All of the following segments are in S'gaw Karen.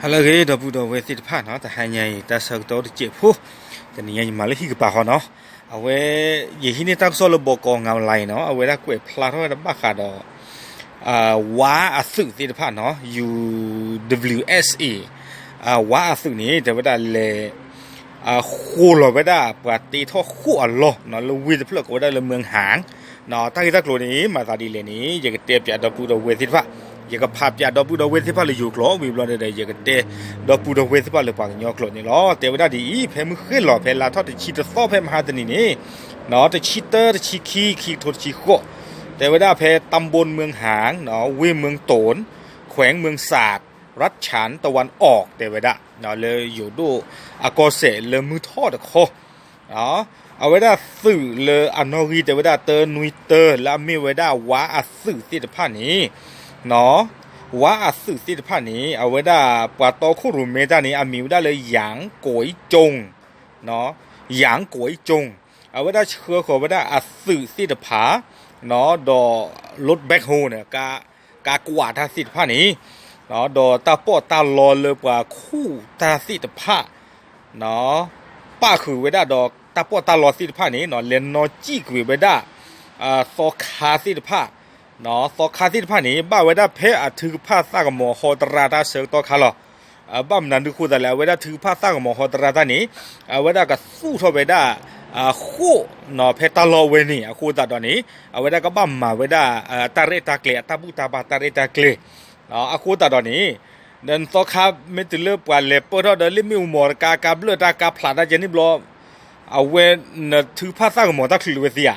ဟါလၢအဂ့ၤ ဒီပုၢ်ဒီဝဲၢ်သ့ၣ်တဖၣ်နီၤ, တဟါညါအံၤ တၢ်ဆၢကတီၢ်အိၣ်တစဲးဖိ, တနံၤညါယမၤလၢဟံၣ်ကပၤဃီနီၤ. အဝဲ ယဟံးန့ၢ်တၢ်ကစီၣ်လၢ ဘီကီ online နီၤ, အဝဲဒၣ်ကွဲးဖျါထီၣ်ဝဲတဘၣ်ဃးဒီး ဝါအသုးသ့ၣ်တဖၣ်နီၤ, U W S A ဝါအသုးန့ၣ် တဲဝဲဒၣ်လဲၤ ဃိလီၤဝဲဒၣ် ပှၤတ့ထီၣ်ဃိၣ်အလီၢ်နီၤ, လၢဝ့ၢ်တဖျၢၣ်ကိးဝဲဒၣ်လၢ မၢဟၣ် နီၤ. တၢ်ဂ့ၢ်တၢ်ကျိၤန့ၣ် မၤသးဒ်လဲၣ်န့ၣ် ယကတဲပၠးဒီပုၢ်ဒီဝဲၢ်သ့ၣ်တဖၣ်, ယကဖးပၠးဒီပုၢ်ဒီဝဲၢ်သ့ၣ်တဖၣ်လၢယိၤကျိာ် ဝံၤဘျီန့ၣ်ဒီး ယကတဲဒီပုၢ်ဒီဝဲၢ်သ့ၣ်တဖၣ်လၢပှၤကညီကျိာ်န့ၣ်လီၤ. တဲဝဲဒၣ်ဒ်အံၤ, ဖဲမုၢ်ဃ့ၢ်လီၤ ဖဲလါထီၣ်တဆံတသီ ဖဲမဟါတနံၤန့ၣ် နီၤ, တဆံတၢ တဆံခံ ခံကထိတဆံဃိး, တဲဝဲဒၣ်ဖဲ ตำบลเมืองหาง နီၤ, ဝ့ၢ် เมืองโตน แขวงเมืองสาด รัฐฉานตะวันออก တဲဝဲဒၣ် လၢယိၤဒိၣ်အကီၢ်စဲၣ်လၢမုၢ်ထီၣ်တခီ အဝဲဒၣ်သုးလၢအနီၣ်ဂံၢ် တဲဝဲဒၣ်တၢနွံတၢ လၢအမ့ၢ်ဝဲဒၣ်ဝါအသုးသ့ၣ်တဖၣ်န့ၣ် နီၤ, ဝါအသုးသ့ၣ်တဖၣ်န့ၣ် အဝဲဒၣ်ပှၤတီခိၣ်ရိၣ်မဲတၢ်န့ၣ် အမံၤဝဲဒၣ်လၢ ယၣ်ကိးအံကၠိၣ် နီၤ, ယၣ်ကိးအံကၠိၣ်, အဝဲဒၣ်ဆှၢဃီၤဝဲဒၣ်အသုးသ့ၣ်တဖၣ် နီၤ, ဒီး รถแบ็คโฮ န့ၣ် ကါကွၢ်တၢ်သ့ၣ်တဖၣ်န့ၣ် ဒီးတၢ်ပီးတၢ်လီလၢပှၤခူၣ်တၢ်သ့ၣ်တဖၣ် ပၣ်ဃုာ်ဝဲဒၣ်ဒီးတၢ်ပီးတၢ်လီသ့ၣ်တဖၣ်န့ၣ် လဲၤနီၣ်စံၣ်ကွံာ်ဝဲဒၣ် သီခါသ့ၣ်တဖၣ်, သီခါသ့ၣ်တဖၣ်န့ၣ် ဘၣ်ဝဲဒၣ်ဖဲအထုကဖၣ်သၣ်ကမီၤဟီတရါတၢ်ဆၢကတီၢ်ခါလီၤ. ဘၣ်မနုၤအဃိသတးလဲၣ်, အဝဲဒၣ်ထုကဖၣ်သၣ်ကမီၤဟီတရါတၢ်န့ၣ် အဝဲဒၣ်ကသူၣ်ထီၣ်ဝဲဒၣ် ဃိၣ် နီၤ, ဖဲတၢ်လီဝဲန့ၣ် အဃိသတးဒီးန့ၣ် အဝဲဒၣ်ကဘၣ်မၤဝဲဒၣ် တၢ်ရဲၣ်တၢ်ကျဲၤ အတၢ်ဘူၣ်တၢ်ဘါတၢ်ရဲၣ်တၢ်ကျဲၤ အဃိသတးဒီးန့ၣ် ဒီးနသီခါမ့ၢ်တုၤလၢပှၤလဲၤပၢၢ်ထီၣ်ဒီး လ့ၣ်မ့ၣ်အူမီၤတကါ ကါဘျၢၣ်တၢ် ကါဖျးတၢ်ကဲန့ၣ်ဘျီ အဝဲ နထုကဖၣ်သၣ်ကမီၤတၢ်ချုးလၢဝဲသ့ဧါ,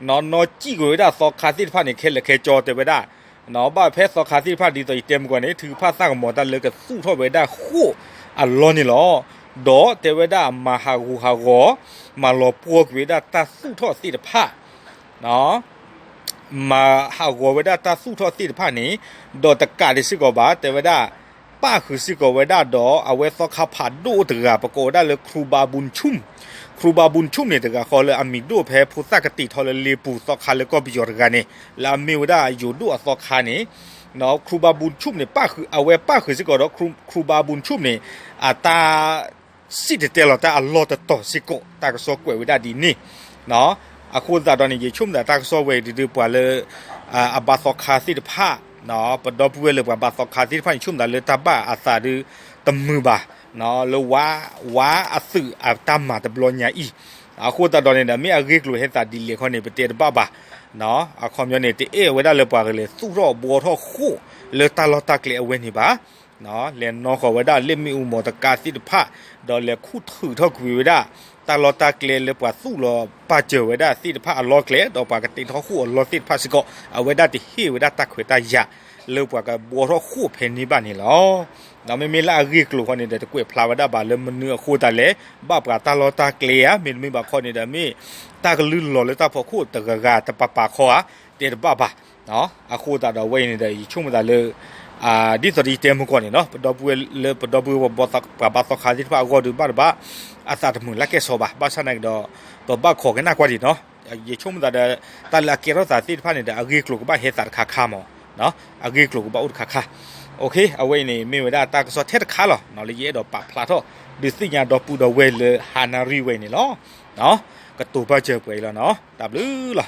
နီၣ်, နီၣ်စံၣ်ကွံာ်ဝဲဒၣ်သီခါသ့ၣ်တဖၣ်န့ၣ် ခဲလၢာ်ခဲဆ့တဲဝဲဒၣ်, နီၣ်, ဘၣ်ဖဲသီခါသ့ၣ်တဖၣ် ဒ်သိးယတဲမုၢ်ကီၢ်န့ၣ် ထုကဖၣ်သၣ်ကမီၤတၢ်လၢကသူၣ်ထီၣ်ဝဲဒၣ်ဃိၣ်အလီၢ်န့ၣ်လီၤ. ဒီးတဲဝဲဒၣ်မၤဟးဂူာ်ဟးဂီၤ မၤလီၤပှီၢ်ကွံာ်ဝဲဒၣ်တၢ်သူၣ်ထီၣ်သ့ၣ်တဖၣ် နီၣ်, မၤဟးဂီၤဝဲဒၣ်တၢ်သူၣ်ထီၣ်သ့ၣ်တဖၣ်န့ၣ်, ဒီးတကးဒံးစ့ၢ်ကီးဘၣ် တဲဝဲဒၣ် ပၣ်ဃုာ်စ့ၢ်ကီးဝဲဒၣ်ဒီး အဝဲသီခါဖးဒိၣ်တဂၤ ပကိးဝဲဒၣ်လၢ ခရူဘါဘုၣ်ဆူမ်, ခရူဘါဘုၣ်ဆူမ်န့ၣ် တဂၤဃီလၢအမံၤဒိၣ်ဖဲဖိသၣ်ကတ့ၢ်ထီၣ်လၢလ့ပူၤသီခါလၢကီၢ်ပယီၤတဂၤန့ၣ် လၢအမ့ၢ်ဝဲဒၣ်ယိၤဒိၣ်အသီခါန့ၣ်, နီၣ်, ခရူဘါဘုၣ်ဆူမ်န့ၣ် ပၣ်ဃုာ် အဝဲပၣ်ဃုာ်စ့ၢ်ကီးဒီး ခရူဘါဘုၣ်ဆူမ်န့ၣ် အတၢ် စံၣ်တဲၤတဲလီၤတၢ်အလီၢ်တတီၤစ့ၢ်ကီး တၢ်ကစီၣ်ကွဲးဝဲဒၣ်ဒ်န့ၣ်, နီၣ်, အဃိသတးဒီးန့ၣ် ယဆိကမိၣ်သးတၢ်ကစီၣ်ဝဲအံၤဒုး ပှၤလၢ အဘၣ်သီခါသ့ၣ်တဖၣ်, နီၣ်, ပဒီပုၢ်ဝဲၢ်လၢပှၤဘၣ်သီခါသ့ၣ်တဖၣ်န့ၣ် ဆိကမိၣ်သးလၢတၢ်ဘၣ်အသးဒုး တမုာ်ဘၣ်, နီၣ်, လၢဝါ ဝါအသုးအတၢ်မၤတဘျီညါအံၤ, အဃိသတးဒီးန့ၣ်ဒီး မ့ၢ်အဂ့ၢ်ကျိၤဟဲသးဒ်လဲၣ်ခီန့ၣ် ပတဲတဘၣ်ဘၣ်, နီၣ်, အခီပညီန့ၣ် တအဲၣ်ဝဲဒၣ်လၢပှၤကလဲၤသူၣ်ထီၣ်ဘှီထီၣ်ဃိၣ်လၢတၢ်လီၢ်တၢ်ကျဲအဝဲန့ၣ်ဘၣ် လဲၤနီၣ်ဃီၤဝဲဒၣ်လ့ၣ်မ့ၣ်အူမီၤတကါသ့ၣ်တဖၣ်, ဒီးလဲၤခူၣ်ထုးထီၣ်ကွံာ်ဝဲဒၣ် တၢ်လီၢ်တၢ်ကျဲလၢပှၤသူၣ်လီၤပာ်စၢၤဝဲဒၣ်သ့ၣ်တဖၣ်အလီၢ်ကျဲ ဒီးပှၤကတ့ထီၣ်ဃိၣ်အလီၢ်သ့ၣ်တဖၣ်စ့ၢ်ကီး အဝဲဒၣ်တဟ့ၣ်ဝဲဒၣ်တၢ်ခွဲးတၢ်ယာ် လၢပှၤကဘှီထီၣ်ဃိၣ်ဖဲန့ၣ်ဘၣ်န့ၣ်လီၤ. ဒီးမ့မ့ၢ်လၢအဂ့ၢ်ကျိၤဃီန့ၣ်ဒီး တကွဲးဖျါဝဲဒၣ်ဘၣ်လၢမနုၤအဃိသတးလဲၣ်, ဘၣ်ပှၤတၢ်လီၢ်တၢ်ကျဲဧါ, မ့တမ့ၢ်ဘၣ်ခီန့ၣ်ဒီး မ့ၢ်တၢ်ကလုၢ်လီၤလၢတၢ်ဖီခိၣ်တဂၤဂၤတပၤပၤခီဧါ, တဲတဘၣ်ဘၣ် အဃိသတးဒီးဝဲအံၤန့ၣ်ဒီး ယဆိကမိၣ်သးလၢ ဒ်သိးဒီးယတဲမုၢ်ကီၢ်န့ၣ်နီၤ, ပဒီပုၢ်ဝဲၢ်လၢပဒီပုၢ်ဝဲၢ်ပှၤဘၣ်သီခါသ့ၣ်တဖၣ်အဂီၢ်ဒုးဘၣ်တဘၣ် အသးတမုာ်လၢကဲၣ်ဆိးဘၣ်, ဘၣ်ဆၣ်နာ်က့ဒီး ပဘၣ်ခိးကနၣ်ကွၢ်ဒံးနီၤ, ယဆိကမိၣ်သးဒီး တၢ်လၢအကဲထီၣ်သးသ့ၣ်တဖၣ်န့ၣ်ဒီး အဂ့ၢ်ကျိၤကဘၣ်ဟဲသးတခါခါမး, အဂ့ၢ်ကျိၤကဘၣ်အိၣ်တခါခါ, အဝဲအံၤန့ၣ် မ့ၢ်ဝဲဒၣ်တၢ်ကစီၣ်ထဲတခါလီၤ, လၢယအဲၣ်ဒိးပာ်ဖျါထီၣ် ဒုးသ့ၣ်ညါဒီပုၢ်ဒီဝဲၢ်လၢဟါနၣ်ရံၣ်ဝဲအံၤန့ၣ်လီၤ. ကတိၤဘၣ်စၢၤပှဲၤအံၤလီၤနီၤ, တၢ်ဘျုးလီၤ.